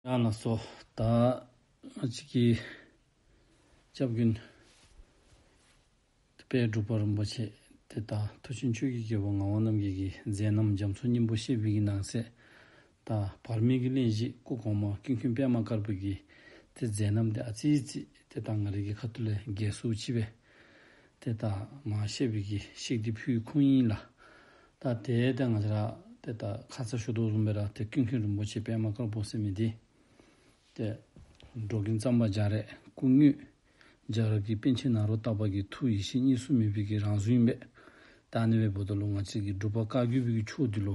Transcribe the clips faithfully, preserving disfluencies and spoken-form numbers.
ཨ་ལགས་སོ། ད་ང་བཅས་ཀྱི་སྐྱབས་མགོན་དཔལ་འབྲུག་པ་རིན་པོ་ཆེ་ཏེ་ད་མཐུ་ཆེན་ཆོས་ཀྱི་རྒྱལ་པོ་ངག་དབང་རྣམ་རྒྱལ་གྱི་མཛད་རྣམ་རྒྱ་མཚོ་སྙིང་པོ་བཤད་པའི་གི་ནང་གསེས། ད་བར་མའི་གི་གླེང་གཞི་སྐུ་གོང་མ་ཀུན་མཁྱེན་པདྨ་དཀར་པོ་གི་ཏེ་མཛད་རྣམ་དེ་ཨ་ཙི་ཙི་ཏེ་ད་ང་རའི་གི་ཁ་ཐུག་ལས་རྒྱས་སུ་ཅིག་སྦེ་ཏེ་ད་མར་བཤད་པའི་གི་ཤིག་འདི་ཕུལ་ཁུངས་ཨིན་ལགས། ད་ཏེ་ད་ང་བཅས་ར་ཏེ་ད་ཁ་ཙ་ཞུ་དོ་བཟུམ་སྦེ་ར་ཏེ་ཀུན་མཁྱེན་རིན་པོ་ཆེ་པདྨ་དཀར་པོ་ཟེར་མི་འདི་ཏེ་འགྲོ་མགོན་གཙང་པ་རྒྱ་རས་སྐུ་དངོས། རྒྱལ་བ་རབ་རྒྱས་པཎ་ཆེན་ནཱ་རོ་ཏ་པ་གི་ཐུགས་ཡེ་ཤེས་གཉིས་སུ་མེད་པའི་གི་རང་གཟུགས་ཨིན་པས། ད་ཨ་ནི་སྦེ་འབདཝ་ད་ལུ་ང་བཅས་ཀྱི་འབྲུག་པ་བཀའ་བརྒྱུད་པའི་གི་ཕྱོགས་འདི་ལུ་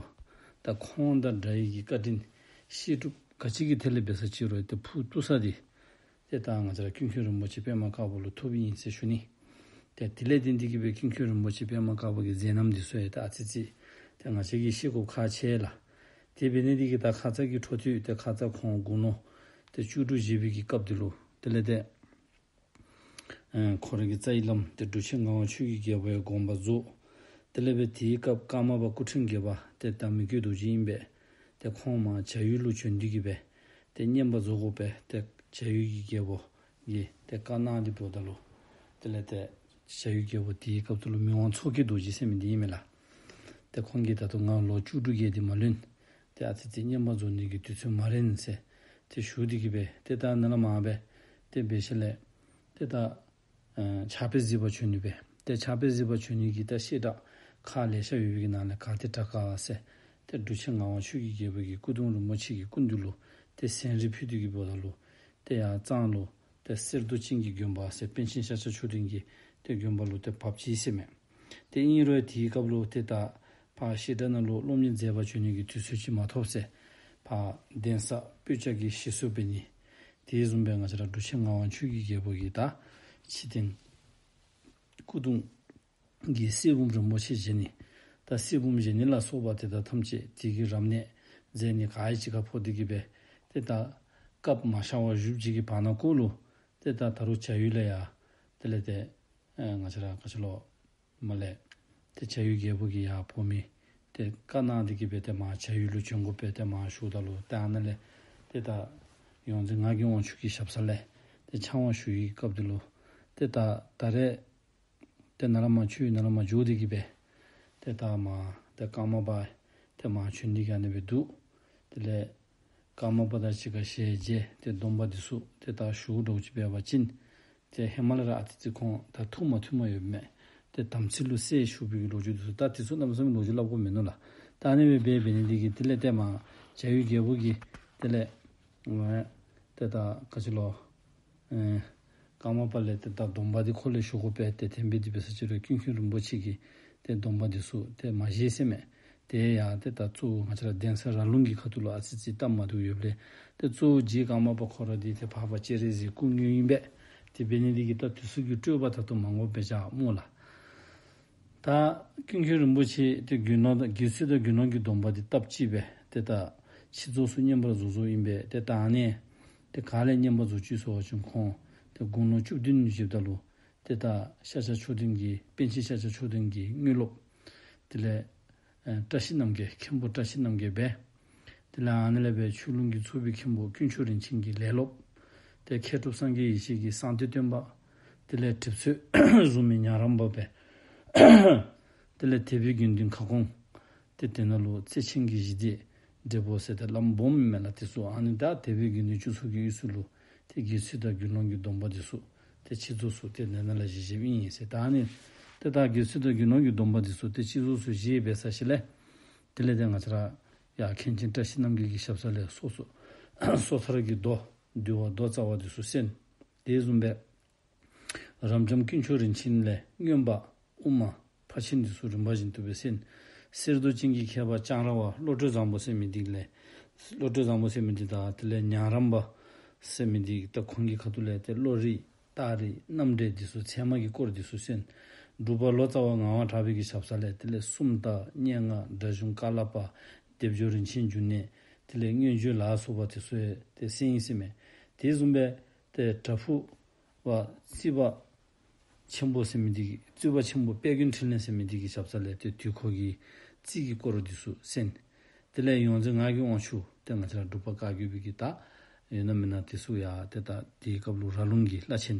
ད་ཁོང་དང་འདྲ་བའི་གི་བཀའ་དྲིན་བཤད་སྒྲུབ་ག་ཅི་གི་ཐད་ལས་འབད་ས་ཅི་རུང་ཏེ་ཕུགས་གཏུགས་ས་འདི་ཏེ་ད་ང་བཅས་ར་ཀུན་མཁྱེན་རིན་པོ་ཆེ་པདྨ་དཀར་པོ་ལུ་ཐུག་པའི་ཨིན་ཟེར་ཞུ་ནི། ཏེ་དེ་ལས་ཏེ་འདི་གིས་སྦེ་ཀུན་མཁྱེན་རིན་པོ་ཆེ་པདྨ་དཀར་པོ་གི་མཛད་རྣམ་འདི་ཚུ་ཡང་ད་ཨ་ཙི་ཙི་ཏེ་ང་བཅས་ཀྱིས་ཤེས་དགོཔ་ཁག་ཆེ་ལགས། དེ་འབད་ནི་འདི་གིས་ད་ཁ་ཙ་གི་འཕྲོ་མཐུད་དེ་ཁ་ཙ་ཁོང་དགུང་ལོ་ཏེ་བཅུ་དྲུག་བཞེས་པའི་གི་སྐབས་འདི་ལུ་དེ་ལས་ཏེ་ཨེ་ཁོ་རའི་གི་རྩ་བའི་བླམ་ཏེ་འབྲུག་ཆེན་ངག་དབང་ཆོས་ཀྱི་རྒྱལ་པོ་ཡང་དགོངས་པ་རྫོགས། དེ་ལས་སྦེ་དེའི་སྐབས་ཀརྨ་པ་སྐུ་ཕྲེང་བརྒྱད་པ་ཏེ་ད་མི་བསྐྱོད་རྡོ་རྗེ་ཨིན་པས། ཏེ་ཁོང་མར་བྱ་ཡུལ་ལུ་བྱོན་ཏེ་གིས་སྦེ་ཏེ་བསྙེན་པར་རྫོགས་དགོ་པས། ཏེ་བྱ་ཡུལ་གྱི་རྒྱལ་པོ་གིས་ཏེ་བཀའ་གནང་སྟེ་འབདཝ་ད་ལུ་དེ་ལས་ཏེ་བྱ་ཡུལ་རྒྱལ་པོ་དེའི་སྐབས་སུ་ལུ་མི་དབང་མཚོ་སྐྱེས་རྡོ་རྗེ་ཟེར་མི་འདི་ཨིན་མས་ལགས། ཏེ་ཁོང་གིས་ད་ལྟོ་ང་ལོ་བཅུ་དྲུག་བརྒལ་ཏེ་མ་ལོན། ཏེ་ཨ་ཙི་ཙི་བསྙེན་པར་རྫོགས་ནི་གི་དུས་ཚོད་མ་རན་ཟེར་ཏེ་ཞུ་སྟེ་གིས་སྦེ་ཏེ་ད་ནཱ་ལས་མར་སྦེ་ཏེ་འབད་ཞིནམ་ལས་ཏེ་ད་ཨེ་ཕྱག་དཔེ་གཟིགས་པར་བྱོན་ནི་སྦེ། ཏེ་ཕྱག་དཔེ་གཟིགས་པར་བྱོན་ནི་གི་ད་བཤད་གྲྭ་ཁག་ལེ་ཤ་ཡོད་པའི་གི་ནང་ལས་ག་ཏེ་དྲག་ག་ཟེར་ཏེ་འབྲུག་ཆེན་ངག་དབང་ཆོས་ཀྱི་རྒྱལ་པོ་གི་སྐུ་གདུང་རིན་པོ་ཆེ་གི་སྐུ་མདུན་ལུ་ཏེ་ཟན་རིལ་ཕུལ་ཏེ་གིས་འབདཝ་ད་ལུ་ཏེ་ཡར་གཙང་ལུ་ཏེ་གསེར་མདོག་ཅན་གྱི་དགོན་པ་ཟེར་པཎ་ཆེན་ཤཱཀྱ་མཆོག་ལྡན་གྱི་ཏེ་དགོན་པ་ལུ་ཏེ་བབས་ཅི་ཟེར་མས། ཏེ་ཨིན་རུང་དེའི་སྐབས་ལུ་ཏེ་ད་ཕར་བཤད་གྲྭ་ནང་ལུ་སློབ་གཉེར་མཛད་པར་བྱོན་ནི་གི་དུས་ཚོད་ཅིག་མ་ཐོབ་ཟེར། ཕར་གདན་ས་སྤོས་སྐྱ་གི་ཞིག་གསོ་འབད་ནི། དེ་བཟུམ་སྦེ་ང་བཅས་ར་འབྲུག་ཆེན་ངག་དབང་ཆོས་ཀྱི་རྒྱལ་པོ་གི་ད་ཕྱི་རྟེན་སྐུ་གདུང་གི་གསེར་བུམ་རིན་པོ་ཆེ་བཞེངས་ནི། ད་གསེར་བུམ་བཞེངས་ནི་ལ་སོགས་པ་དེ་དག་ཐམས་ཅད་དེ་གི་རབ་གནས་མཛད་ནི་ག་ཡི་ཅིག་ཁར་ཕོག་སྟེ་གིས་སྦེ་ཏེ་ད་སྐབས་མ་ཤར་བར་བཞུགས་ཅིག་གི་བར་ན་ཀོ་ལུ་ཏེ་ད་ད་རུང་བྱ་ཡུལ་ལས་ཡར་དེ་ལས་ཏེ་ཨེ་ང་བཅས་ར་ག་ཅི་ལོ་མར་ལས་ཏེ་བྱ་ཡུལ་རྒྱལ་པོ་གིས་ཡར་འབོ་མི་ཏེ་བཀའ་གནང་སྟེ་གིས་སྦེ་ཏེ་མར་བྱ་ཡུལ་ལུ་བྱོན་དགོ་པས། ཏེ་མར་ཞུཝ་ད་ལུ་ཏེ་ཨ་ནཱ་ལས་ཏེ་ད་ཡོངས་འཛིན་ངག་གི་དབང་ཕྱུག་གི་ཞབས་ས་ལས་ཏེ་ཕྱག་དབང་ཞུ་བའི་སྐབས་འདི་ལུ་ཏེ་ད་ད་རེས་ཏེ་ནཱ་ལས་མར་ཆོས་ནཱ་ལས་མར་འགྱོ་སྟེ་གིས་སྦེ་ཏེ་ད་མར་ཏེ་ཀརྨ་པ་ཏེ་མར་བྱོན་ཏེ་གིས་ཨ་ནི་སྦེ་འདུག། དེ་ལས་ཀརྨ་པ་དང་གཅིག་ཁར་ཞལ་མཇལ་ཏེ་སྡོམ་པ་འདི་ཚུ་ཏེ་ད་ཞུ་དོ་ཅིག་འབད་བ་ཅིན་ཏེ་ཧེ་མ་ལས་ར་ཨ་ཙི་ཙི་ཁོང་ད་ཐུགས་མ་མཐུན་པ་ཡོདཔ་མས། ཏེ་དམ་ཚིག་ལུ་སེལ་ཞུགས་པའི་གི་ལོ་རྒྱུས་འདི་ཚུ་ད་དེ་ཚུ་གནམ་མེད་ས་མེད་ལོ་རྒྱུས་སླབ་དགོཔ་མིན་ནུག་ལགས། ད་ཨ་ནི་སྦེ་འབད་འབད་ནི་འདི་གིས་དེ་ལས་ཏེ་མར་བྱ་ཡུལ་རྒྱལ་པོ་གིས་དེ་ལས་ཏེ་ད་ག་ཅི་ལོ་ཨེ་ཀརྨ་པ་ལས་ཏེ་ད་སྡོམ་པ་འདི་ཁོ་ལས་ཞུ་དགོ་པས། ཏེ་དེ་སྦེ་འདི་འབད་ས་ཅི་རུང་ཀུན་མཁྱེན་རིན་པོ་ཆེ་གིས་ཏེ་སྡོམ་པ་འདི་ཚུ་ཏེ་མ་བཞེས་ཟེར་མས། ཏེ་ཡང་ཏེ་ད་གཙོ་བོ་ང་བཅས་ར་གདན་ས་ར་ལུང་གི་ཁ་ཐུག་ལུ་ཨ་ཙི་ཙི་སྟབས་མ་བདེཝ་ཡོདཔ་ལས་ཏེ་གཙོ་བོ་རྗེ་ཀརྨ་པ་ཁོ་ར་འདི་ཏེ་འཕགས་པ་སྤྱན་རས་གཟིགས་སྐུ་དངོས་ཨིན་པས། དེ་འབད་ནི་འདི་གིས་ད་དེ་ཚུ་གི་སྤྲོས་པ་ད་ལྟོ་མ་དགོཔ་སྦེ་བཞག་སྨོ་ལགས། ད་ཀུན་མཁྱེན་རིན་པོ་ཆེ་ཏེ་དགེ་སློང་དང་དགེ་ཚུལ་དང་དགེ་སློང་གི་སྡོམ་པ་འདི་སྟབས་གཅིག་སྦེ་ཏེ་ད་ཕྱི་རྫོགས་སུ་བསྙེན་པར་རྫོགས་རྫོགསཔ་ཨིན་པས། ཏེ་ད་ཨ་ནི་ཏེ་ག་ལས་བསྙེན་པར་རྫོགས་ཅི་ཟེར་བ་ཅིན་ཁོང་ཏེ་དགུང་ལོ་བཅུ་བདུན་བཞེསཔ་ད་ལུ་ཏེ་ད་ཤཱཀྱ་མཆོག་ལྡན་གྱི་པཎ་ཆེན་ཤཱཀྱ་མཆོག་ལྡན་གྱི་དངོས་སློབ་དེ་ལས་ཨེ་བཀྲ་ཤིས་རྣམ་རྒྱལ་མཁན་པོ་བཀྲ་ཤིས་རྣམ་རྒྱལ་སྦེ། དེ་ལས་ཨ་ནི་ལས་སྦེ་ཆོས་ལུང་གི་ཚོགས་པའི་མཁན་པོ་དཀོན་མཆོག་རིན་ཆེན་གྱི་ལས་སློབ། ཏེ་མཁས་གྲུབ་སངས་རྒྱས་ཡེ་ཤེས་ཀྱི་གསང་བདེ་སྟོན་པ། དེ་ལས་གྲིབ་ཚོད་བཟུང་མི་ཉང་རམས་པ་སྦེ། དེ་ལས་དད་པའི་དགེ་འདུན་ཁ་སྐོང་། ཏེ་དེ་ནང་ལུ་བརྩེ་ཆེན་གྱི་གཞི་བདེ་འབྲས་བུ་ཟེར་ཏེ་བླམ་སྦོམ་མས་ལགས། དེ་ཚུ་ཨ་ནི་ད་དད་པའི་དགེ་འདུན་བཅུ་ཚོགས་ཀྱི་དབུས་སུ་ལུ་ཏེ་དགེ་ཚུལ་དང་དགེ་སློང་གི་སྡོམ་པ་འདི་ཚུ་ཏེ་སྤྱི་ཚོགས་སུ་ཏེ་ནཱ་ལས་བཞེས་བཞེསཔ་ཨིན་ཟེར། ད་ཨ་ནི་ཏེ་ད་དགེ་ཚུལ་དང་དགེ་སློང་གི་སྡོམ་པ་འདི་ཚུ་ཏེ་སྤྱི་ཚོགས་སུ་བཞེས་འབད་ས་ཅིག་ལས་དེ་ལས་ཏེ་ང་བཅས་ར་ཡར་མཁན་ཆེན་བཀྲ་ཤིས་རྣམ་རྒྱལ་གྱི་ཞབས་ས་ལས་སོ་སོ་སོ་ཐར་གྱི་མདོ་འདུལ་བ་མདོ་རྩ་བ་འདི་ཚུ་གསན། དེ་བཟུམ་སྦེ་རབ་འབྱམས་དཀོན་མཆོག་རིན་ཆེན་ལས་མངོན་པ་དབུ་མ་ཕར་ཕྱིན་འདི་ཚུ་རིམ་པ་བཞིན་དུ་སྦེ་གསན། གསེར་མདོག་ཅན་གྱི་མཁས་པ་ལྕང་ར་བ་བློ་གྲོས་བཟང་པོ་ཟེར་མི་འདི་ལས་བློ་གྲོས་བཟང་པོ་ཟེར་མི་འདི་དང་དེ་ལས་ཉང་རམས་པ་ཟེར་མི་འདི་ད་ཁོང་གི་ཁ་ཐུག་ལས་ཏེ་བློ་རིག་རྟགས་རིགས་རྣམ་འགྲེལ་འདི་ཚུ་ཚད་མ་གི་སྐོར་འདི་ཚུ་གསན། འབྲུག་པ་ལོ་ཙཱ་བ་ངག་དབང་གྲགས་པའི་གི་ཞབས་ས་ལས་དེ་ལས་སུམ་རྟགས་སྙན་ངག་སྒྲ་གཞུང་ཀ་ལཱ་པ་སྡེབ་སྦྱོར་རིན་ཆེན་འབྱུང་གནས་དེ་ལས་མངོན་བརྗོད་ལ་སོགས་པ་དེ་ཚུ་ཡང་ཏེ་གསན་ཡི་ཟེར་མས། དེ་བཟུམ་སྦེ་ཏེ་བྲག་ཕུག་པ་རྩིས་པ་ཆེན་པོ་ཟེར་མི་འདི་གི་རྩིས་པ་ཆེན་པོ་དཔལ་མགོན་འཕྲིན་ལས་ཟེར་མི་འདི་གི་ཞབས་ས་ལས་ཏེ་དུས་འཁོར་གྱི་རྩིས་ཀྱི་སྐོར་འདི་ཚུ་གསན། དེ་ལས་ཡོངས་འཛིན་ངག་གི་དབང་ཕྱུག་ཏེ་ང་བཅས་ར་འབྲུག་པ་བཀའ་བརྒྱུད་པའི་གི་ད་ ཡོད་ན་མེད་ན་དེ་ཚུ་ཡང་ཏེ་ད་དེའི་སྐབས་ལུ་ར་ལུང་གི་བླ་ཆེན་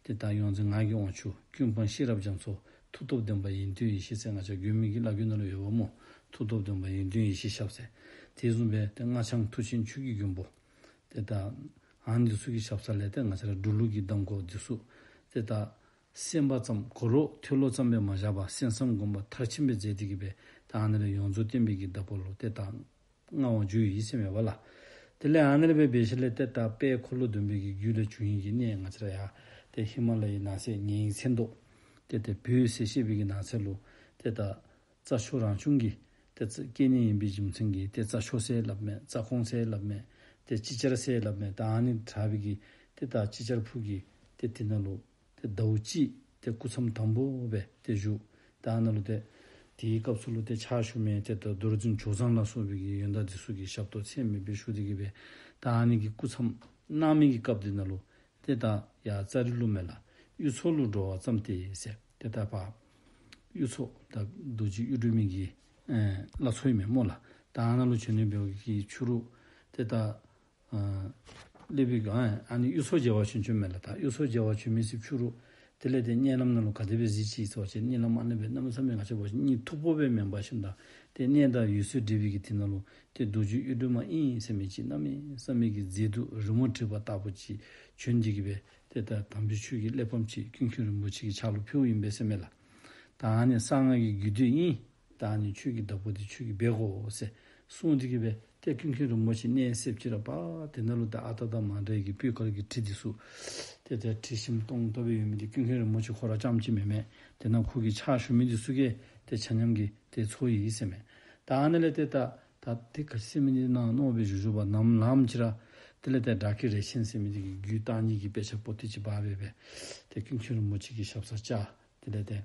ཏེ་ད་ཡོངས་འཛིན་ངག་གི་དབང་ཕྱུག་ཀུན་སྤངས་ཤེས་རབ་རྒྱ་མཚོ་མཐུ་སྟོབས་ལྡན་པ་ཡོན་ཏན་ཡེ་ཤེས་ཟེར་ང་བཅས་མགོན་པོའི་གི་བླ་བརྒྱུད་ནང་ལུ་ཡོདཔ་སྨོ། མཐུ་སྟོབས་ལྡན་པ་ཡོན་ཏན་ཡེ་ཤེས་ཞབས་ཟེར། དེ་བཟུམ་སྦེ་ཏེ་སྔགས་འཆང་མཐུ་ཆེན་ཆོས་ཀྱི་མགོན་པོ་ཏེ་ད་ཨ་ནི་ཚུ་གི་ཞབས་ས་ལས་ཏེ་ང་བཅས་ར་འབྲུག་ལུགས་ཀྱི་གདམས་སྐོར་འདི་ཚུ་ཏེ་ད་གསན་པ་ཙམ་གོ་ལོག་ཐོས་ལོག་ཙམ་སྦེ་མ་བཞག་པར་གསན་བསམ་སྒོམ་པ་མཐར་ཕྱིན་སྦེ་མཛད་དེ་གི་སྦེ་ད་ཨ་ནི་ལས་ཡོངས་རྫོགས་བསྟན་པའི་གི་བདག་པོ་ལུ་ཏེ་ད་མངའ་དབང་བསྒྱུར་ཡི་ཟེར་མས་པ་ལགས། དེ་ལས་ཨ་ནི་ལས་འབད་འབད་ཞིནམ་ལས་ཏེ་ད་དཔལ་འཁོར་ལོ་སྡོམ་པའི་གི་རྒྱུད་ལས་བྱུང་ཡི་གི་གནས་ང་བཅས་ར་ཡང་ཏེ་ཧི་མ་ལ་ཡའི་ནང་གསེས་ཉེ་ཡིན་མཚན་ཐོགས་ཏེ་ཏེ་བོད་ཟེར་བཤད་པའི་གི་ནང་གསེས་ལུ་ཏེ་ད་རྩྭ་མཆོག་རང་བྱུང་གི་ཏེ་རྩ་སྐྱེ་གནས་ཡིན་པའི་རྒྱུ་མཚན་གྱིས་ཏེ་རྩྭ་མཆོག་ཟེར་སླབ་མས། རྩྭ་ཀོང་ཟེར་སླབ་མས། ཏེ་ཅིག་ཅར་ཟེར་སླབ་མས། ད་ཨ་ནི་དྲག་པའི་གི་ཏེ་ད་ཅིག་ཅར་ཕུག་གི་ཏེ་དེ་ནང་ལུ་ཏེ་ཟླཝ་གཅིག་ཏེ་སྐུ་མཚམས་དམ་པོ་སྦེ་ཏེ་བཞུགས། ད་ཨ་ནཱ་ལུ་ཏེ་དེའི་སྐབས་སུ་ལུ་ཏེ་ཕྱག་ཞུ་མི་ཏེ་ད་རྡོར་འཛིན་ཇོ་བཟང་ལ་སོགས་པའི་གི་ཡོན་བདག་འདི་ཚུ་གིས་ཞབས་ཏོག་ཚད་མེད་སྦེ་ཞུ་སྟེ་གི་སྦེ་ད་ཨ་ནི་གི་སྐུ་མཚམས་གནང་མི་གི་སྐབས་དེ་ནང་ལུ་ཏེ་ད་ཡར་ཙ་རི་ལུ་མེན་ལགས། གཡུ་མཚོ་ལུ་འགྲོ་བར་བརྩམས་ཏེ་ཟེར། ཏེ་ད་ཕར་གཡུ་མཚོ་ད་རྡོ་རྗེ་གཡུ་སྒྲོན་མའི་གི་ཨེ་བླ་མཚོ་ཨིན་མས་སྨོ་ལགས། ད་ཨ་ནཱ་ལུ་བྱོན་ནི་འབདཝ་གི་ཕྱི་རུ་ཏེ་ད་ཨ་སླེབས་པའི་གི་ཨ་ཨ་ནི་གཡུ་མཚོ་མཇལ་བར་བྱོན་བྱོནམ་མས་ལགས། ད་གཡུ་མཚོ་མཇལ་བར་བྱོན་མི་ཚེ་ཕྱི་རུ་དེ་ལས་ཏེ་མནལ་ལམ་ནང་ལུ་ག་དེ་སྦེ་གཟིགས་ཅི་ཟེར་བ་ཅིན་མནལ་ལམ་ཨ་ནི་སྦེ་གནམ་མེད་ས་མེད་ང་བཅས་འབད་བ་ཅིན་གཉིད་མཐུག་པོ་སྦེ་མེན་པར་ཞིནམ་ད་ཏེ་གནས་དང་འོད་གསལ་འདྲེས་པའི་གི་དེ་ནང་ལུ་ཏེ་རྡོ་རྗེ་གཡུ་སྒྲོན་མ་ཨིན་ཟེར་མི་ཅིག་གནམ་མེད་ས་མེད་ཀྱི་མཛེས་སྡུག་རི་མོ་བྲིས་པ་ལྟ་བུ་ཅིག་བྱོན་ཏེ་གི་སྦེ་ཏེ་ད་དམ་པའི་ཆོས་ཀྱི་གླེགས་བམ་ཅིག་ཀུན་མཁྱེན་རིན་པོ་ཆེ་གི་ཕྱག་ལུ་ཕུལཝ་ཨིན་པས་ཟེར་མས་ལགས། ད་ཨ་ནི་གསང་སྔགས་ཀྱི་རྒྱུད་སྡེ་ཨིན། ད་ཨ་ནི་ཆོས་ཀྱི་བདག་པོ་འདི་ཁྱོད་ཀྱིས་འབད་དགོ་ཟེར་གསུངས་ཏེ་གི་སྦེ་ཏེ་ཀུན་མཁྱེན་རིན་པོ་ཆེ་གནས་གསེབ་ཅིག་ར་འབད་དེ་ནང་ལུ་ད་ཨ་རྟག་དང་མ་འདྲ་བའི་གི་སྤོས་དཀར་གྱི་དྲི་འདི་ཚུ་ཏེ་ཏེ་དྲི་ཞིམ་ཏོང་ཏོ་སྦེ་ཡོད་མི་འདི་ཀུན་མཁྱེན་རིན་པོ་ཆེ་ཁོ་ར་རྐྱངམ་ཅིག་མེན་མས། དེ་ནང་ཁོ་གི་ཕྱག་ཞུ་མི་འདི་ཚུ་གིས་ཏེ་ཆ་མཉམ་གྱིས་ཏེ་ཚོར་ཡི་ཟེར་མས། ད་ཨ་ནི་ལས་ཏེ་ད་ད་ཏེ་ག་ཅི་ཟེར་མི་འདི་ནང་མནོ་སྦེ་བཞུགས་བཞུགས་པ་ནམ་ལངམ་ཅིག་ར་དེ་ལས་ཏེ་སྒྲ་སྐད་རེ་ཆེན་ཟེར་མི་འདི་གིས་རྒྱུད་བརྟག་གཉིས་ཀྱི་དཔེ་ཆ་པོ་ཏི་ཅིག་འབག་སྦེ་སྦེ་ཏེ་ཀུན་མཁྱེན་རིན་པོ་ཆེ་གི་ཞབས་སར་བཅར། དེ་ལས་ཏེ་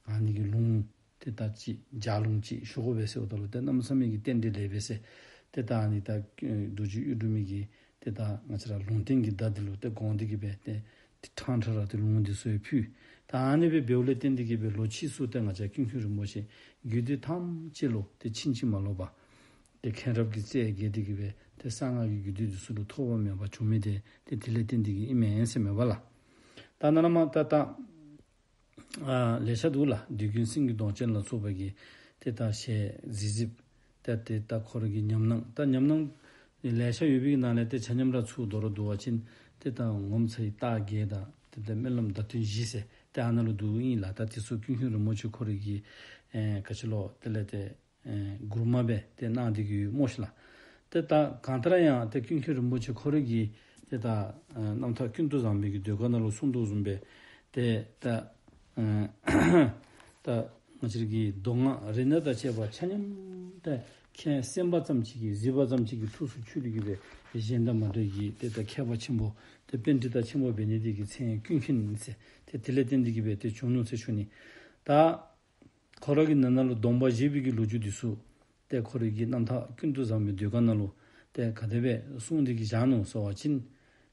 ཨ་ནི་གི་ལུང་ཏེ་ད་ཅིག་ལྗགས་ལུང་ཅིག་ཞུ་དགོ་པས་ཟེརཝ་ད་ལུ་ཏེ་གནམ་མེད་ས་མེད་ཀྱི་རྟེན་འབྲེལ་ལེགས་པས་ཟེར། ཏེ་ད་ཨ་ནི་ད་རྡོ་རྗེ་གཡུ་སྒྲོན་མའི་གི་ཏེ་ད་ང་བཅས་ར་ལུང་བསྟན་གྱི་བརྡ་འདི་ལུ་ཏེ་དགོངས་ཏེ་གི་སྦེ་ཏེ་ཏེ་ཕྲང་ཕྲང་ར་ཏེ་ལུང་འདི་ཚུ་ཡང་ཕུལ། ད་ཨ་ནི་སྦེ་འབདཝ་ལས་བརྟེན་ཏེ་གི་སྦེ་ལོག་ཕྱིས་སུ་ཏེ་ང་བཅས་ཀུན་མཁྱེན་རིན་པོ་ཆེ་རྒྱུད་སྡེ་ཐམས་ཅད་ལུ་ཏེ་ཕྱིན་ཅི་མ་ལོག་པ་ཏེ་མཁྱེན་རབ་ཀྱི་རྩལ་རྒྱས་ཏེ་གི་སྦེ་ཏེ་གསང་སྔགས་ཀྱི་རྒྱུད་སྡེ་འདི་ཚུ་ལུ་ཐོགས་པ་མེད་པ་བྱུང་མི་འདི་ཏེ་དེ་ལས་བརྟེན་ཏེ་གི་ཨིན་མས་ཟེར་མས་པ་ལགས། ད་ནཱ་ལས་མར་ད་ད་ཨ་ལེ་ཤ་འདུག་ལགས། བདུད་ཀུན་སེང་གེའི་གདོང་ཅན་ལ་སོགས་པ་གི་ཏེ་ད་ཞལ་གཟིགས་གཟིགསཔ་ད་ཏེ་ད་ཁོ་ར་གི་ཉམས་སྣང་ད་ཉམས་སྣང་ལེ་ཤ་ཡོད་པའི་ནང་ལས་ཏེ་ཆ་མཉམ་ར་ཚུར་མདོར་བསྡུ་བ་ཅིན་ཏེ་ད་ངོ་མཚར་བའི་རྟགས་བརྒྱད་དང་ཏེ་ད་སྨོན་ལམ་བརྡ་དོན་བཞི་ཟེར་ཏེ་ཨ་ནཱ་ལུ་འདུཝ་ཨིན་ལགས། ད་དེ་ཚུ་ཀུན་མཁྱེན་རིན་པོ་ཆེ་ཁོ་ར་གིས་ཨེ་ག་ཅི་ལོ་དེ་ལས་ཏེ་ཨེ་མགུར་མ་སྦེ་ཏེ་གནང་སྟེ་གི་ཡོད་སྨོ་ཤིག་ལགས། ཏེ་ད་གང་ལྟར་ཡང་ཏེ་ཀུན་མཁྱེན་རིན་པོ་ཆེ་ཁོ་ར་གིས་ཏེ་ད་ཨེ་རྣམ་ཐར་ཀུན་ཏུ་བཟང་པོའི་གི་ཟློས་གར་ནང་ལུ་གསུངས་དོ་བཟུམ་སྦེ་ཏེ་ད་ཨེ་ད་ང་བཅས་ར་གི་མདོ་སྔགས་རིག་གནས་དང་བཅས་པ་ཆ་མཉམ་ཏེ་མཁྱེན་གསན་པ་ཙམ་ཅིག་གིས་གཟིགས་པ་ཙམ་ཅིག་གིས་ཐུགས་སུ་ཆུད་དེ་གི་སྦེ་གཞན་དང་མ་འདྲ་བའི་ཏེ་ད་མཁས་པ་ཆེན་པོ་ཏེ་པཎྜི་ཏ་ཆེན་པོ་འབད་ནི་དེ་གིས་མཚན་ཀུན་མཁྱེན་ཟེར་ཏེ་དེ་ལས་བརྟེན་ཏེ་གི་སྦེ་ཏེ་བྱུང་ནུག་ཟེར་ཞུ་ནི། ད་ཁོ་ར་གི་ནང་ན་ལུ་སྡོམ་པ་བཞེས་པའི་གི་ལོ་རྒྱུས་འདི་ཚུ་ཏེ་ཁོ་ར་གི་རྣམ་ཐར་ཀུན་ཏུ་བཟང་པོའི་ཟློས་གར་ནང་ལུ་ཏེ་ག་དེ་སྦེ་གསུངས་ཏེ་གི་བཞག་ནུག་ཟེར་བ་ཅིན་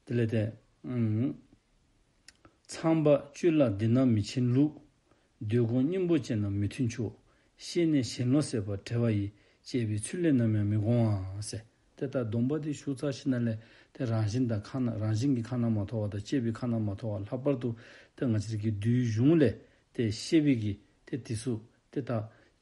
དེ་ལས་ཏེ་ཨམ་ཚངས་པ་སྤྱོད་ལ་འདི་ན་མི་ཕྱིན་ལུགས། ཟློས་གར་སྙིང་པོ་ཅན་ན་མི་མཐུན་ཕྱོགས། ཤེས་ནས་ཞེན་ལོག་ཟད་པར་བྲལ་བ་ཡི། བཅས་པའི་ཚུལ་ལས་ནམ་ཡང་མི་འགོང་བ་ཟེར། ཏེ་ད་སྡོམ་པ་འདི་ཞུ་ཚར་ཞིནམ་ལས་ཏེ་རང་བཞིན་དང་ཁ་ན་རང་བཞིན་གྱིས་ཁ་ན་མ་ཐོ་བ་དང་བཅས་པའི་ཁ་ན་མ་ཐོ་བ་ལྷག་པར་དུ་ཏེ་ང་བཅས་ར་གི་འདུལ་གཞུང་ལས་ཏེ་བཤད་པའི་གི་ཏེ་དེ་ཚུ་ཏེ་ད་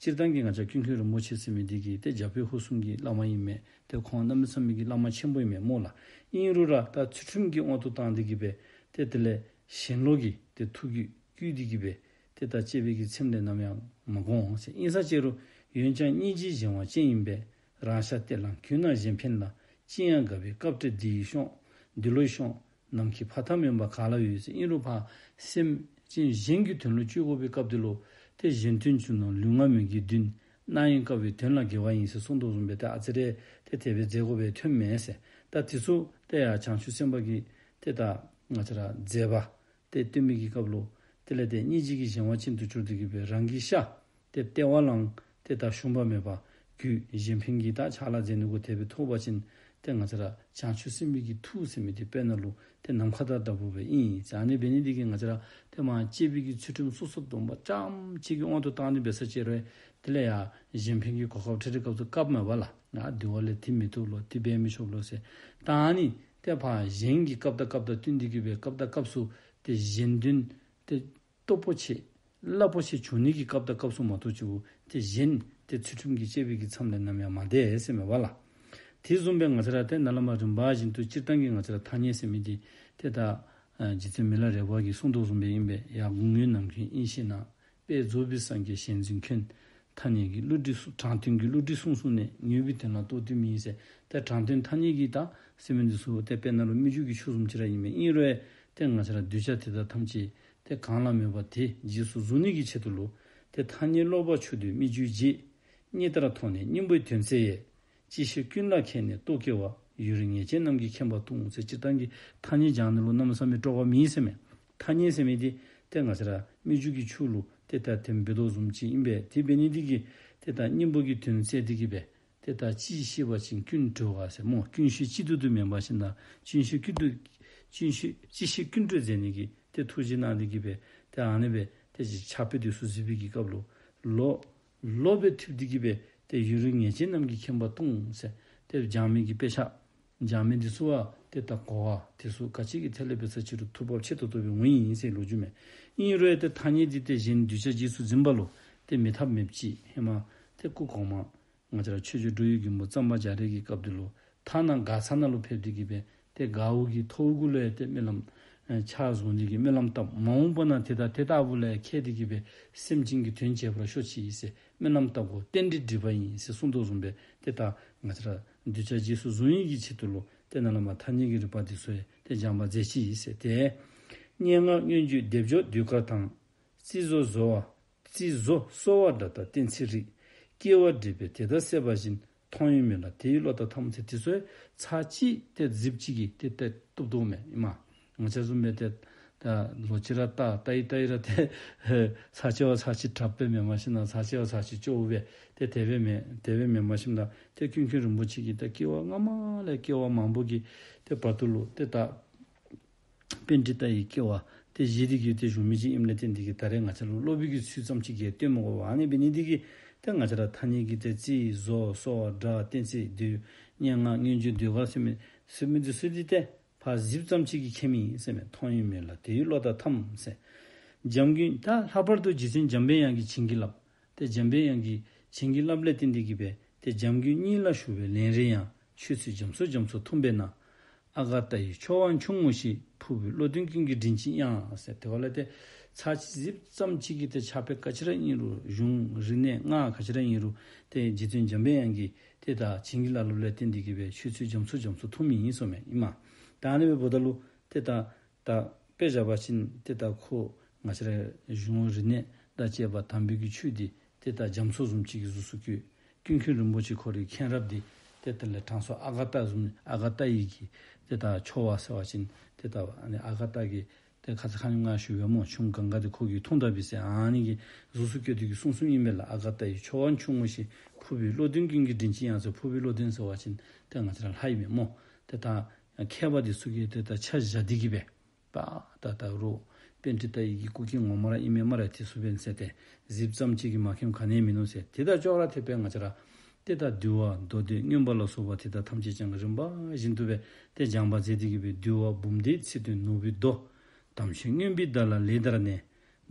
སྤྱིར་བཏང་གི་ང་བཅས་ཀུན་མཁྱེན་རིན་པོ་ཆེ་ཟེར་མི་འདི་གི་ཏེ་རྒྱ་བོད་ཧུར་གསུམ་གྱི་བླ་མ་ཨིན་མས། ཏེ་ཁོང་གནམ་མེད་ས་མེད་ཀྱི་བླ་མ་ཆེན་པོ་ཨིན་མས་སྨོ་ལགས། ཨིན་རུང་ར་ད་ཚུལ་ཁྲིམས་ཀྱི་དབང་དུ་བཏང་སྟེ་གི་སྦེ་ཏེ་དེ་ལས་ཞེན་ལོག་གི་ཏེ་ཐུགས་རྒྱུད་བསྐུལ་ཏེ་གི་སྦེ་ཏེ་ད་བཅས་པའི་གི་ཚེམས་ལས་ནམ་ཡང་མ་འགོང་ཟེར། ཨིན་ས་ཅི་རུང་འོན་ཀྱང་སྙིང་རྗེའི་གཞན་དབང་ཅན་ཡིན་པས། རང་ཤ་སྟེར་ལ་གུད་ན་གཞན་ཕན་ལ། ཅི་ཡང་དགའ་བའི་སྐབས་བྲལ་འདི་ཡིས་ཤོང་། འདི་ལོ་ཤོང་། ནམ་མཁའི་ཕ་མཐའ་མིན་པ་ག་ལ་ཡོད་ཟེར། ཨིན་རུང་ཕར་སེམས་ཅན་གཞན་གྱི་དོན་ལུ་སྤྱོད་དགོ་པའི་སྐབས་འདི་ལུ་ཏེ་གཞན་དོན་ཆུང་ན་ལུས་ངག་མི་དགེ་བདུན། རྣམ་གཡེང་དཀའ་བས་དོན་ལ་དགེ་བ་ཡིན་ཟེར་གསུངས་དོ་བཟུམ་སྦེ་ཏེ་ཨ་ཙི་རེ་ཏེ་དེ་སྦེ་མཛད་དགོ་པའི་ཐོནམ་མས་ཟེར། ད་དེ་ཚུ་ཏེ་ཡང་བྱང་ཆུབ་སེམས་དཔའ་གི་ཏེ་ད་ང་བཅས་ར་མཛད་པ་ཏེ་སྟོན་པའི་གི་སྐབས་ལུ་དེ་ལས་ཏེ་སྙིང་རྗེ་གི་གཞན་དབང་ཅན་དུ་གྱུར་ཏེ་གི་སྦེ་རང་གི་ཤ་ཏེ་སྟེར་བ་ལའང་ཏེ་ད་ཞུམ་པ་མེད་པར་གུད་གཞན་ཕན་གྱི་ད་ཕྱག་ལཱ་མཛད་ནི་གུ་དེ་སྦེ་ཐོབ་པ་ཅིན་ཏེ་ང་བཅས་ར་བྱང་ཆུབ་སེམས་དཔའི་གི་ཐུགས་ཟེར་མི་འདི་དཔེར་ན་ལུ་ཏེ་ནམ་མཁའ་དང་འདྲ་བོ་སྦེ་ཨིན་ཟེར། ཨ་ནི་འབད་ནི་འདི་གིས་ང་བཅས་ར་ཏེ་མ་བཅས་པའི་གི་ཚུལ་ཁྲིམས་སོ་སོ་སྡོམ་པ་རྐྱངམ་གཅིག་གི་དབང་དུ་བཏང་ནི་འབད་ས་ཅི་རུང་དེ་ལས་ཡང་གཞན་ཕན་གྱི་གོ་སྐབས་འཕྲལ་འཕྲལ་སྐབས་སུ་བཀབ་མས་པ་ལགས། ང་འདི་བ་ལས་འདི་མི་བཏུབ་ལོ་འདི་འབད་མི་ཆོག་ལོ་ཟེར། ད་ཨ་ནི་ ཏེ་ཕར་གཞན་གྱི་སྐབས་དང་སྐབས་དང་བསྟུན་ཏེ་གི་སྦེ་སྐབས་དང་སྐབས་སུ་ཏེ་གཞན་དོན་ཏེ་སྟོབས་པོ་ཆེ་རླབས་པོ་ཆེ་འབྱུང་ནི་གི་སྐབས་དང་སྐབས་སུ་མ་གཏོགས་ཅིག་ཏེ་གཞན་ཏེ་ཚུལ་ཁྲིམས་ཀྱི་བཅས་པའི་གི་མཚམས་ལས་ནམ་ཡང་མ་འདས་ཟེར་མས་པ་ལགས། དེ་བཟུམ་སྦེ་ང་བཅས་ར་ཏེ་ནཱ་ལས་མར་རིམ་པ་བཞིན་དུ་སྤྱིར་བཏང་གི་ང་བཅས་ར་ཐ་སྙད་ཟེར་མི་འདི་ཏེ་ད་ཨ་རྗེ་བཙུན་མི་ལ་རས་པ་གིས་གསུངས་དོ་བཟུམ་སྦེ་ཨིན་པས། ཡར་དགུང་སྔོན་ནམ་མཁའི་དབྱིངས་ཤེས་ན། དཔལ་རྫོགས་པའི་སངས་རྒྱས་ཞལ་འཛིན་མཁན། ཐ་སྙད་ཀྱི་བསླུ་བྲིད་གསུང་དྲང་དོན་གྱི་བསླུ་བྲིད་གསུང་གསུངས་ནས། ངེས་པའི་དོན་ལ་རྟོགས་དུས་མིན་ཟེར། ཏེ་དྲང་དོན་ཐ་སྙད་ཀྱི་ད་ཟེར་མི་འདི་ཚུ་ཏེ་དཔེར་ན་ལུ་སྨིག་རྒྱུ་གི་ཆུ་བཟུམ་ཅིག་ར་ཨིན་མས། ཨིན་རུང་ཡང་ཏེ་ང་བཅས་ར་གདུལ་བྱ་དེ་དག་ཐམས་ཅད་ཏེ་གང་ལ་མོས་པ་དེ་རྗེས་སུ་གཟུང་ནི་གི་ཆེད་དུ་ལུ་ཏེ་ཐ་སྙད་ཀློག་པ་ཆུ་འདོད་སྨིག་རྒྱུའི་རྗེས། སྙིང་ལྟར་མཐོང་ནས་སྙིང་པོའི་དོན་གསལ་ཡས། ཅི་ཤེས་ཀུན་ལ་མཁས་ནས་རྟོག་གེ་བ། ཡུན་རིང་ཉེས་བྱས་རྣམས་ཀྱིས་མཁྱེན་པ་ལྟུང་ཟེར། སྤྱིར་བཏང་གི་ཐ་སྙད་སྦྱང་ནི་ལུ་གནམ་མེད་ས་མེད་སྤྲོ་བ་མེད་ཟེར་མས། ཐ་སྙད་ཟེར་མི་འདི་ཏེ་ང་བཅས་ར་སྨིག་རྒྱུ་གི་ཆུ་ལུ་ཏེ་ད་དེམ་འབད་དོ་བཟུམ་ཅིག་ཨིན་པས། དེ་འབད་ནི་འདི་གིས་ཏེ་ད་སྙིང་པོ་གི་དོན་གསལ་ཏེ་གི་སྦེ་ཏེ་ད་ཅི་ཤེས་པ་ཅིན་ཀུན་གྲོལ་བ་ཟེར་སྨོ། ཀུན་ཤེས་གཅིག་ཏུ་དུ་མེན་པ་ཅིན་ད་ཀུན་ཤེས་ཀུན་ཏུ་ཀུན་ཤེས་ཅི་ཤེས་ཀུན་གྲོལ་མཛད་ནི་གི་ཏེ་ཐུགས་རྗེ་གནང་སྟེ་གི་སྦེ་ཏེ་ཨ་ནི་སྦེ་ཏེ་ཕྱག་དཔེ་འདི་ཚུ་གཟིགས་པའི་གི་སྐབས་ལུ་ལོ་ལོ་སྦེ་ཐུབ་སྟེ་གི་སྦེ་ཏེ་ཡུན་རིང་ཉེས་བྱས་རྣམས་ཀྱིས་མཁྱེན་པ་ལྟུང་ཟེར། ཏེ་སྦྱང་མི་གི་དཔེ་ཆ་སྦྱང་མི་འདི་ཚུ་བ་ཏེ་ད་གོ་བ་དེ་ཚུ་ག་ཅི་གི་ཐད་ལས་འབད་ས་ཅིག་རུང་ཐུགས་བབ་ཆེ་ཏོག་ཏོ་སྦེ་འོང་ཡི་ཟེར་ལོ་རྒྱུས་མས། ཨིན་རུང་ཡང་ཏེ་ཐ་སྙད་འདི་ཏེ་གཞན་གདུལ་བྱ་རྗེས་སུ་འཛིན་པ་ལུ་ཏེ་མེད་ཐབས་མེདཔ་ཅིག། ཧེ་མ་ཏེ་སྐུ་གོང་མ་ང་བཅས་ར་ཆོས་རྗེ་འགྲོ་བའི་མགོན་པོ་གཙང་པ་རྒྱ་རས་ཀྱི་སྐབས་འདི་ལུ་ཐ་ན་མགར་ས་ནང་ལུ་ཕེབས་ཏེ་གི་སྦེ་ཏེ་མགརཝ་གི་ཐོཝ་གུ་ལུ་ཡང་ཏེ་སྨོན་ལམ་ཨེ་ཕྱག་བཟུང་སྟེ་གི་སྨོན་ལམ་བཏབ། མ་འོངས་པ་ན་དེ་དང་དེ་ལྟ་བུ་ལ་ཡང་མཁས་ཏེ་གི་སྦེ་སེམས་ཅན་གྱི་དོན་བྱེད་པར་ཤོག་ཅིག་ཟེར་སྨོན་ལམ་བཏབ་དགོ། རྟེན་འབྲེལ་འགྲིག་པ་ཡིན་ཟེར་གསུངས་དོ་བཟུམ་སྦེ་ཏེ་ད་ང་བཅས་ར་གདུལ་བྱ་རྗེས་སུ་བཟུང་ནི་གི་ཆེད་དུ་ལུ་ཏེ་ནཱ་ལས་མར་ཐ་སྙད་ཀྱི་རིག་པ་འདི་ཚུ་ཡང་ཏེ་སྦྱང་བ་མཛད་ཅི་ཟེར། ཏེ་སྙན་ངག་མངོན་བརྗོད་སྡེབ་སྦྱོར་ཟློས་གར་དང་། རྩིས་བཟོ་བཟོ་བ་རྩིས་བཟོ་གསོ་བ་སྒྲ་དང་གཏན་ཚིགས་རིག། སྐྱེ་བ་འདྲེས་པས་དེ་དག་བསལ་བ་བཞིན། མཐོང་ཡང་མིན་ལ་དེ་ཡི་བློ་དང་འཐམ་ཟེར། དེ་ཚུ་ཚར་གཅིག་ཏེ་གཟིགས་ཅིག་གིས་ཏེ་ཏེ་བཏུབ་བཏུབ་མས་ཨིན་མས། ང་བཅས་བཟུམ་སྦེ་ཏེ་ད་ལོག་ཅི་ར་ལྟ་ལྟ་ཡི་ལྟ་ཡི་ར་ཏེ་ཚར་གཅིག་བ་ཚར་གཅིག་དྲགཔ་སྦེ་མེན་པར་ཞིན་ན་ཚར་གཅིག་བ་ཚར་གཅིག་སྐྱོ་བོ་སྦེ་ཏེ་དེ་སྦེ་མེན་དེ་སྦེ་མེན་པར་ཞིན་ན་ཏེ་ཀུན་མཁྱེན་རིན་པོ་ཆེ་གིས་ད་སྐྱེ་བ་སྔ་མ་ལས་སྐྱེ་བ་མང་པོ་གི་ཏེ་བར་དུ་ལུ་ཏེ་ད་པཎྜི་ཏ་ཡི་སྐྱེ་བ་ཏེ་བཞེས་ཏེ་གི་ཏེ་བཞུགས་མི་ཅིག་ཨིནམ་ལས་བརྟེན་ཏེ་གི་ད་རེས་ང་བཅས་ལུ་སློབ་པའི་གི་ཚུལ་ཙམ་ཅིག་གིས་སྟོན་མི་དགོ་པས། ཨ་ནི་འབད་ནི་འདི་གིས་ཏེ་ང་བཅས་ར་ཐ་སྙད་ཀྱི་ཏེ་རྩིས་བཟོ་གསོ་བ་སྒྲ་གཏན་ཚིགས་བསྡུས་སྙན་ངག་མངོན་བརྗོད་ཟློས་གར་ཟེར་མི་ཟེར་མི་འདི་ཚུ་འདི་ཏེ་ཕར་གཟིགསཔ་ཙམ་ཅིག་གིས་མཁྱེན་མི་ཨིན་ཟེར་མས། མཐོང་ཡང་མིན་ལ་དེ་ཡི་བློ་དང་འཐམ་ཟེར། འཇམ་མགོན་ད་ལྷག་པར་དུ་རྗེ་བཙུན་འཇམ་དཔལ་དབྱངས་ཀྱིས་བྱིན་གྱིས་བརླབས། ཏེ་འཇམ་དཔལ་དབྱངས་ཀྱིས་བྱིན་གྱིས་བརླབས་ལས་བརྟེན་ཏེ་གི་སྦེ་ཏེ་འཇམ་མགོན་སྙིང་ལ་ཞུགས་པའི་ལན་རེ་ཡང་། ཆོས་ཚུལ་རྒྱ་མཚོ་རྒྱ་མཚོ་འཐུང་བས་ན། ཨ་ག་ཏ་ཡི་ཆོ་ག་ཆུང་ངུ་ཞིག། ཕུར་བུའི་བློ་ལྡན་ཀུན་གྱིས་མགྲིན་གཅིག་དབྱངས་ཟེར། དེ་བ་ལས་ཏེ་ཚར་གཅིག་གཟིགསཔ་ཙམ་ཅིག་གིས་ཏེ་ཕྱག་དཔེ་ག་ཅི་ར་ཨིན་རུང་གཞུང་རིག་གནས་སྔགས་ག་ཅི་ར་ཨིན་རུང་ཏེ་རྗེ་བཙུན་འཇམ་དཔལ་དབྱངས་ཀྱིས་ཏེ་ད་བྱིན་གྱིས་བརླབས་ལས་བརྟེན་ཏེ་གི་སྦེ་ཆོས་ཚུལ་རྒྱ་མཚོ་རྒྱ་མཚོ་འཐུང་མི་ཨིན་གསུངམ་མས་ཨིན་མས། ད་ཨ་ནི་འབདཝ་ད་ལུ་ཏེ་ད་ད་དཔེ་བཞག་པ་ཅིན་ཏེ་ད་ཁོ་ང་བཅས་ར་གཞུང་རིག་གནས་དང་བཅས་པ་དམ་པའི་གི་ཆོས་འདི་ཏེ་ད་རྒྱ་མཚོ་བཟུམ་ཅིག་གི་གཟུགས་སུ་བཀོད། ཀུན་མཁྱེན་རིན་པོ་ཆེ་ཁོ་རའི་མཁྱེན་རབ་འདི་ཏེ་དེ་ལས་དྲང་སྲོང་ཨ་ག་ཏ་བཟུམ་ཨ་ག་ཏ་ཡི་གི་ཏེ་ད་ཆོ་ག་ཟེར་བ་ཅིན་ཏེ་ད་ཨ་ནི་ཨ་ག་ཏ་གི་ཏེ་ཁ་ཙ་ཁ་ཉིནམ་ང་ཞུ་བའི་སྨོ། ཆུ་གངྒཱ་འདི་ཁོ་གིས་འཐུང་ད་པས་ཟེར་ཨ་ནི་གི་གཟུགས་སུ་བཀོད་དེ་གི་གསུངས་གསུངསམ་ཨིན་པས་ལགས། ཨ་ག་ཏ་ཡི་ཆོ་ག་ཆུང་ངུ་ཞིག། ཕུར་བུའི་བློ་ལྡན་ཀུན་གྱིས་མགྲིན་གཅིག་དབྱངས་ཟེར། ཕུར་བུའི་བློ་ལྡན་ཟེར་བ་ཅིན་ཏེ་ང་བཅས་ར་ལྷ་ཨིན་མས་སྨོ། ཏེ་ད་མཁས་པ་འདི་ཚུ་གིས་ཏེ་ད་ཆ་བཞག་སྟེ་གི་སྦེ་པ་ད་ད་རུང་པཎྜི་ཏ་ཡི་གི་སྐུ་སྐྱེ་ངོ་མ་ར་ཨིན་མས་སྨ་རེ། དེ་ཚུ་འབད་ཟེར་ཏེ་གཟིགསཔ་ཙམ་ཅིག་གིས་མ་མཁྱེནམ་ག་ནི་ཡང་མིན་ནུག་ཟེར། དེ་དང་ཅོག་ར་འཐདཔ་སྦེ་ང་བཅས་ར་ཏེ་ད་འདུལ་བ་མདོ་སྡེ་མངོན་པ་ལ་སོགས་པ་དེ་དག་ཐམས་ཅད་ཀྱང་རིམ་པ་བཞིན་དུ་སྦེ་ཏེ་སྦྱང་བ་མཛད་དེ་གི་སྦེ་འདུལ་བ་འབུམ་སྡེའི་ཚིག་དོན་ནོར་བུའི་མདོ། དམ་ཆོས་མངོན་པའི་བརྡ་ལ་ལེགས་བདར་ནས།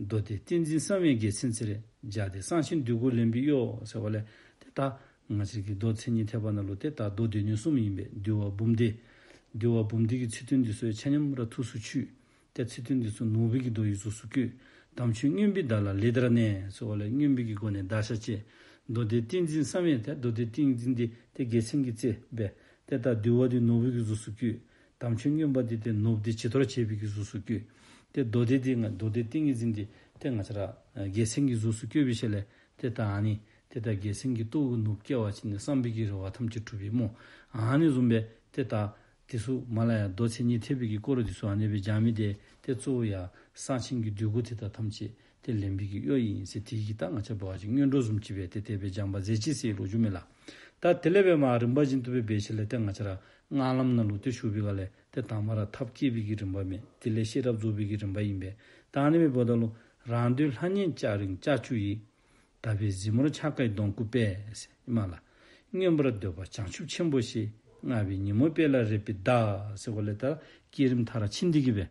མདོ་སྡེ་ཏིང་འཛིན་བསམ་ཡས་རྒྱལ་མཚན་རྩེར། སྦྱར་ཏེ་གསང་ཆེན་འདོད་དགུ་ལེན་པའི་གཡོ་ཟེར་བ་ལས་ཏེ་ད་ང་བཅས་ཀྱི་མདོ་མཚན་ཉིད་ཐེག་པ་ནང་ལུ་ཏེ་ད་མདོ་སྡེ་སྣོད་གསུམ་ཨིན་པས། འདུལ་བ་འབུམ་སྡེ། འདུལ་བ་འབུམ་སྡེ་གི་ཚིག་དོན་འདི་ཚུ་ཆ་མཉམ་ར་ཐུགས་སུ་ཆུད། ཏེ་ཚིག་དོན་འདི་ཚུ་ནོར་བུ་གི་མདོ་ཡི་གཟུགས་སུ་བཀོད། དམ་ཆོས་མངོན་པའི་བརྡ་ལ་ལེགས་བདར་ནས་ཟེར་བ་ལས་མངོན་པའི་གི་སྒོ་ནས་བརྡར་ཤ་བཅད། མདོ་སྡེ་ཏིང་འཛིན་བསམ་ཡས་ཏེ་མདོ་སྡེ་ཏིང་འཛིན་འདི་ཏེ་རྒྱལ་མཚན་གྱི་རྩེ་སྦེ། ཏེ་ད་འདུལ་བ་འདི་ནོར་བུ་གི་གཟུགས་སུ་བཀོད། དམ་ཆོས་མངོན་པ་འདི་ཏེ་ནོར་བུ་འདི་བྱི་དོར་བྱས་པའི་གི་གཟུགས་སུ་བཀོད། ཏེ་མདོ་སྡེ་འདི་ང་མདོ་སྡེ་ཏིང་འཛིན་འདི་ཏེ་ང་བཅས་ར་རྒྱལ་མཚན་གྱི་གཟུགས་སུ་བཀོད་པའི་ཤུལ་ལས་ཏེ་ད་ཨ་ནི་ཏེ་ད་རྒྱལ་མཚན་གྱི་ཏོག་གི་ནོར་བུ་བཀལ་བ་ཅིན་བསམ་པའི་གི་རེ་བ་ཐམས་ཅད་འགྲུབ་པས་སྨོ། ཨ་ནི་བཟུམ་སྦེ་ཏེ་ད་དེ་ཚུ་མ་ལ་ཡ་མདོ་མཚན་ཉིད་ཐེག་པའི་གི་སྐོར་འདི་ཚུ་ཨ་ནི་སྦེ་སྦྱང་མི་འདི་ཏེ་གཙོ་བོ་ཡ་གསང་ཆེན་གྱི་འདོད་དགུ་དེ་དག་ཐམས་ཅད་ཏེ་ལེན་པའི་གི་གཡོ་ཨིན་ཟེར། དེ་གི་ད་ང་བཅས་འབད་བ་ཅིན་སྔོན་འགྲོ་བཟུམ་ཅིག་སྦེ་ཏེ་དེ་སྦེ་སྦྱང་བ་མཛད་ཅི་ཟེར་ལོ་རྒྱུས་མས་ལགས། ད་དེ་ལས་འབད་མར་རིམ་པ་བཞིན་དུ་སྦེ་འབད་ཞིནམ་ལས་ཏེ་ང་བཅས་ར་སྔགས་ལམ་ནང་ལུ་ཏེ་ཞུགས་པའི་སྒང་ལས་ཏེ་དང་པ་ར་ཐབས་བསྐྱེད་པའི་གི་རིམ་པ་མས། དེ་ལས་ཤེས་རབ་རྫོགས་པའི་གི་རིམ་པ་ཨིན་པས། ད་ཨ་ནི་སྦེ་འབདཝ་ད་ལུ་རང་འདོད་ལྷ་ཉིད་ལྕགས་རིང་ལྕགས་ཀྱུ་ཡིས། དག་པའི་གཟིགས་མོར་འཆར་ཀའི་གདོང་བཀུག་པས་ཟེར་ཨིན་མས་ལགས། མངོན་པར་འདོད་པ་བྱང་ཆུབ་ཆེན་པོ་ཞེས། སྔ་བའི་ཉིན་མོ་དཔལ་ལ་རས་པའི་ཟླ་ཟེར་གོ་ལས་ད་བསྐྱེད་རིམ་མཐར་ཕྱིན་ཏེ་གི་སྦེ་